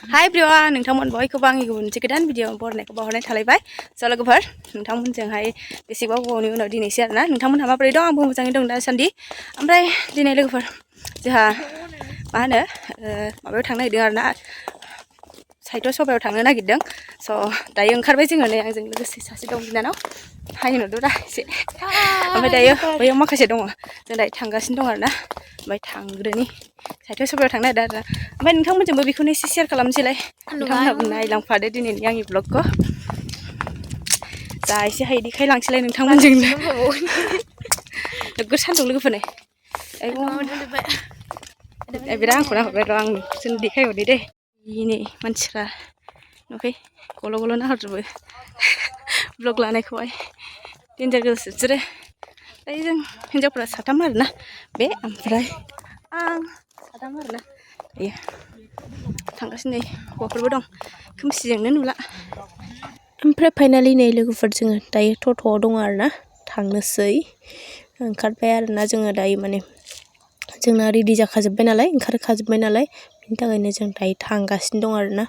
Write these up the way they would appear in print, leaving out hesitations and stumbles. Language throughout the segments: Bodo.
Hi everyone, नोंथांमोन बयखौबो आंनि गुबुन मोनसे गोदान भिडिअ बरनायखौ बावहरनाय थालायबाय। स' लोगोफोर नोंथांमोनजोंहाय बेसेबा गोबावनि उनाव दिनैसै आरोना नोंथांमोनहा माबोरै दं आंबो मोजाङै दं दासान्दि। ओमफ्राय दिनै लोगोफोर जोंहा मा होनो माबायाव थांनो नागिरदों आरोना साहित्य सभायाव थांनो नागिरदों। स' दायो ओंखारबाय जोङो नै आंजों लोगोसे सासे दं बिनानाव। हाय होनहरदो दा एसे। ओमफ्राय दायो बैयाव माखासे दङ जों दायो थांगासिनो दं आरोना। ओमफ्राय थांग्रोनि साहित्य सभायाव थांनो नागिरदों आरोना। ओमफ्राय नोंथांमोनजोंबो बेखौनो एसे शेयार खालामनोसैलाय। नोंथांमोनहाबो नायलांफादो दिनैनि आंनि ब्लगखौ। जा एसे हायो देखायलांसैलाय नोंथांमोनजोंनो। नोगोर सान्दुं लोगोफोर नै। बिराद आंखौ नाहरबाय र' आं नोंसोरनो देखायहरनि दे। नै मानसिफ्रा नुवाखै गल' गल' नाहरजोबो ब्लग लानायखौहाय देन्जार गोजासो बिसोरो। दायो जों हिन्जावफ्रा साथाम आरोना बे ओमफ्राय आं साथाम आरोना दायो थांगासिनो नै हौवाफोरबो दं खोमसिजोंनो नुला। ओमफ्राय फाइनालि नै लोगोफोर जोङो दायो टट'आव दङ आरोना थांनोसै ओंखारबाय आरोना जोङो दायो माने जोंना रेडि जाखाजोब्बाय नालाय ओंखारखाजोब्बाय नालाय बिनि थाखायनो जों दायो थांगासिनो दं आरोना।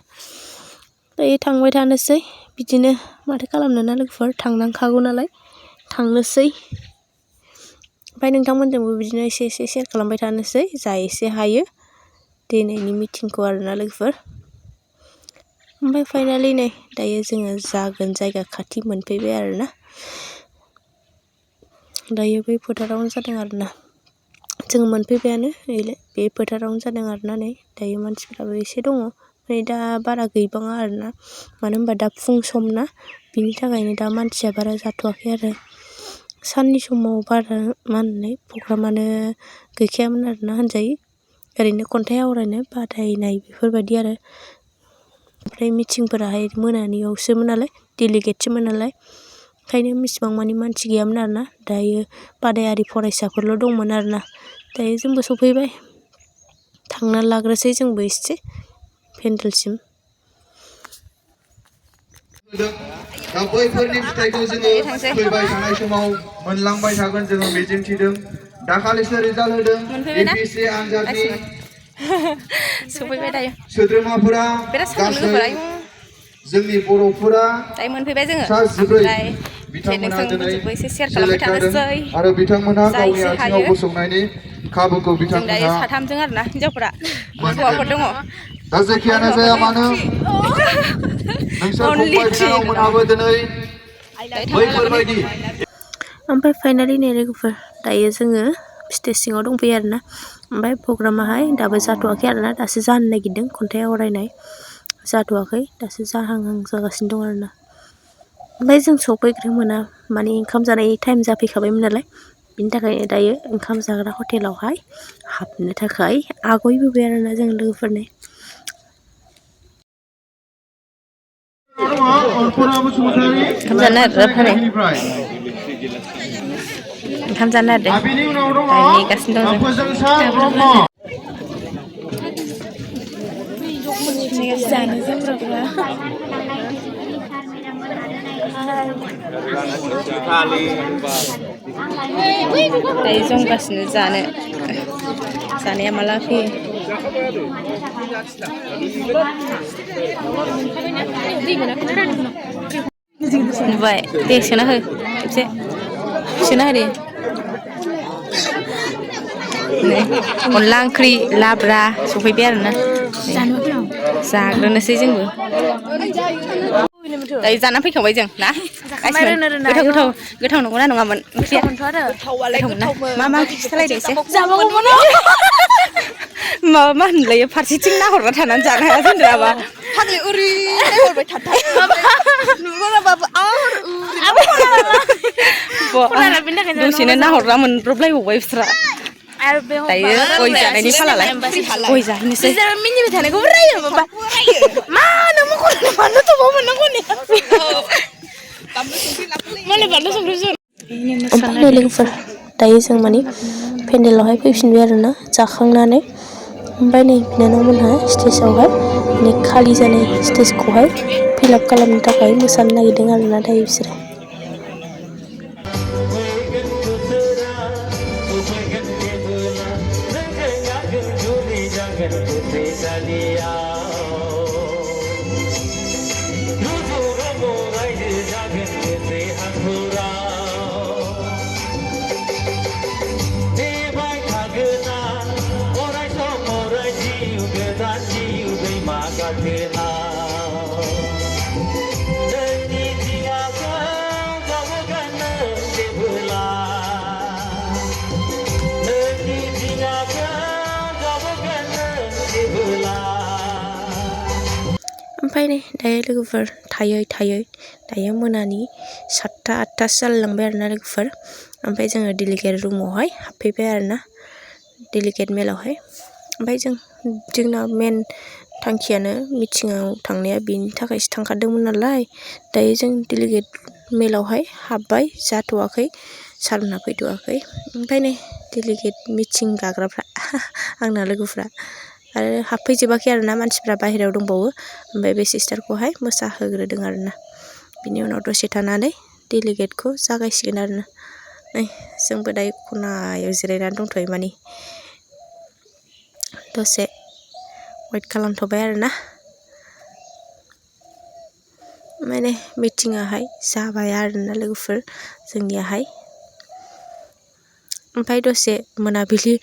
दायो थांबाय थानोसै बिदिनो माथो खालामनो ना लोगोफोर थांनांखागौ नालाय थांनोसै। ओमफ्राय नोंथांमोनजोंबो बिदिनो एसे एसे शेयार खालामबाय थानोसै जा एसे हायो दिनैनि मिटिंखौ आरोना लोगोफोर। ओमफ्राय फाइनालि नै दायो जोङो जागोन जायगा खाथि मोनफैबाय आरोना। दायो बै फोथारावनो जादों आरोना जों मोनफैबायानो बे फोथारावनो जादों आरोना नै दायो मानसिफ्राबो एसे दङ ओमफ्राय दा बारा गैबाङा आरोना मानो होनबा दा फुं सम ना बिनि थाखायनो दा मानसिया बारा जाथ'वाखै आरो साननि समाव बारा मा होननाय प्रग्रामानो गैखायामोन आरोना होनजायो ओरैनो खन्थाइ आवरायनो बादायनाय बेफोरबायदि आरो। ओमफ्राय मिटिंफोराहाय मोनानियावसोमोन नालाय डेलिगेटसोमोन नालाय ओंखायनो बेसेबां मानि मानसि गैयामोन आरोना। दायो बादायारि फरायसाफोरल' दंमोन आरोना। दायो जोंबो सफैबाय थांना लाग्रोसै जोंबो एसे पेन्डेलसिम। दा बैफोरनि फिथाइखौ जोङो फैबाय थानाय समाव मोनलांबाय थागोन जोङो मिजिंथिदों। दाखालिसो रिजाल्ट होदों APSC आनजादनि सफैबाय दायो सोद्रोमाफोरा बिराद सान्दुं गासै लोगोफोर जोंनि बर'फोरा दायो मोनफैबाय जोङो। सा 14 ओमफ्राय बिथांमोना दिनै नोंसोरजोंबो एसे शेयार खालामबाय सेलेक्ट जादों थानोसै आरो बिथांमोनहा जा गावनि एसे आथिङाव हायो। गसंनायनि खाबुखौ जों दायो बिथांमोनहा साथामजों आरोना हिन्जावफोरा मोनदों। हौवाफोर दङ। दा जेखियानो जाया मानो नोंसोर फंबाय बिनानावमोनहाबो दिनै बैफोरबायदि। ओमफ्राय फाइनालि नै लोगोफोर दायो जोङो स्टेज सिङाव दंफैयो आरोना। ओमफ्राय प्रग्रामाहाय दाबो जाथ'वाखै आरोना दासो जानो नागिरदों खन्थाइ आवरायनाय जाथ'वाखै दासो जाहांहां जागासिनो दं आरोना। ओमफ्राय जों सफैग्रो मोना माने ओंखाम जानाय टाइम जाफैखाबायमोन नालाय बिनि थाखायनो दायो ओंखाम जाग्रा हटेलावहाय हाबनो थाखाय आवगायबोबाय आरोना जों लोगोफोरनि। ओंखाम जानो नागिरदों फानै ओंखाम जानो नागिरदों दायो नेगासिनो दं जों जानो जोमग्राफ्रा दायो जमगासिनो जानो जानाया माला फैयो। नुबाय दे सोना हो खेबसे सोना हो दे। नै अनला ओंख्रि लाब्रा सफैबाय आरोना जाग्रोनोसै जोंबो। दायो जाना फैखांबाय जों ना गोथाव गोथाव गोथाव नंगौना नङामोन ओंख्रिया? गोथावमोन ना मा मा ओंख्रि खिथालायदो एसे माबा मा होनलायो फारसेथिं नाहरना थानानै जानो हाया जादों नामा फाग्लि ओरै नायहरबाय थाथारो दसेनो नाहरना मोनब्रबलायबावबाय बिस्रा। दायो गय जानायनि फालालाय गय जाहैनोसै मिनिबाय थानायखौबो रायो माबा मा नों मख'नो बानलु थ'बाव मोननांगौ मालाय बानलु संख्रि ओमफ्राय लोगोफोर दायो जों माने पेन्डेलावहाय फैफिनबाय आरोना जाखांनानै। ओमफ्राय नै बिनानावमोनहा स्टेजावहाय माने खालि जानाय स्टेजखौहाय फिलाप खालामनो थाखाय मोसानो नागिरदों आरोना दायो बिसोरो। गोदान जिउ दैमा गाथोनाव नोंनि दिङाखौ गावगानो जेबोला नोंनि दिङाखौ गावगानो जेबोला। ओमफ्राय नै दायो लोगोफोर थायै दायो मोनानि 7टा 8टासो जालायलांबाय आरोना लोगोफोर। ओमफ्राय जोङो डेलिगेट रुमावहाय हाबफैबाय आरोना डेलिगेट मेलावहाय। ओमफ्राय जोंना मेन थांखियानो मिटिङाव थांनाया बेनि थाखायसो थांखादोंमोन नालाय दायो जों डेलिगेट मेलावहाय हाबबाय जाथ'वाखै सारमोनहा फैथ'वाखै। ओमफ्राय नै डेलिगेट मिटिं गाग्राफ्रा आंना लोगोफ्रा आरो हाबफैजोबाखै आरोना मानसिफ्रा बाहेरायाव दंबावो। ओमफ्राय बे सिस्टारखौहाय मोसाहोग्रोदों आरोना बिनि उनाव दसे थानानै डेलिगेटखौ जागायसिगोन आरोना। नै जोंबो दायो खनायाव जिरायनानै दंथ'यो माने दसे वेट खालामथ'बाय आरोना। ओमफ्राय नै मिटिङाहाय जाबाय आरोना लोगोफोर जोंनियाहाय। ओमफ्राय दसे मोनाबिलि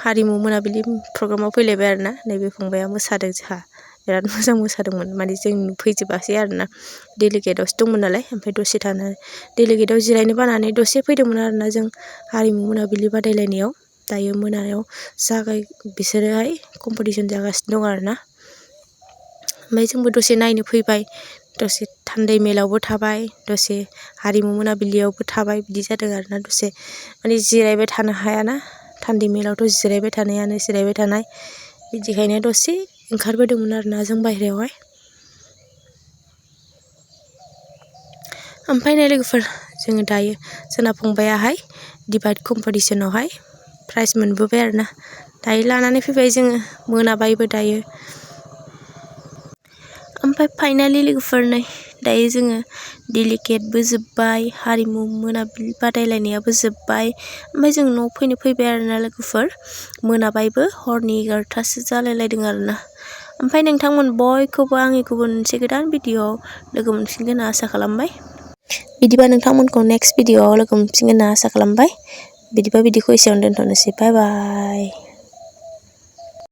हारिमु मोनाबिलि प्रग्रामाव फैलायबाय आरोना नैबे फंबाया मोसादों जोंहा बिराद मोजां मोसादोंमोन माने जों फैजोबासै आरोना डेलिगेटआवसो दंमोन नालाय। ओमफ्राय दसे थानानै डेलिगेटआव जिरायनो बानानै दसे फैदोंमोन आरोना जों हारिमु मोनाबिलि बादायलायनायाव। दायो मोनायाव बिसोरोहाय कम्पिटिसन जागासिनो दं आरोना। ओमफ्राय जोंबो दसे नायनो फैबाय दसे थान्दै मेलावबो थाबाय दसे हारिमु मोनाबिलियावबो थाबाय बिदि जादों आरोना। दसे माने जिरायबाय थानो हायाना थान्दै मेलावथ' जिरायबाय थानाय बिदिखायनो दसे ओंखारबोदोंमोन आरोना जों बायहेरायावहाय। ओमफ्राय नै लोगोफोर जोङो दायो जोंना फंबायाहाय डिबाइट कम्पिटिसनावहाय प्राइज मोनबोबाय आरोना दायो लानानै फैबाय जोङो मोनाबायबो दायो। ओमफ्राय फाइनालि लोगोफोर नै दायो जोङो डेलिगेटबो जोब्बाय हारिमु मोनाबिलि बादायलायनायाबो जोब्बाय। ओमफ्राय जों न'आव फैबाय आरोना लोगोफोर मोनाबायबो हरनि 11टासो जालायलायदों आरोना। ओमफ्राय नोंथांमोन बयखौबो आंनि गुबुन मोनसे गोदान भिडिअ'आव लोगो मोनफिनगोन होनना आसा खालामबाय। बिदिबा नोंथांमोनखौ नेक्स्ट भिडिअ'आव लोगो मोनफिनगोन होनना आसा खालामबाय। बिदिबा बिदिखौ एसेयावनो दोनथ'नोसै बाय बाय।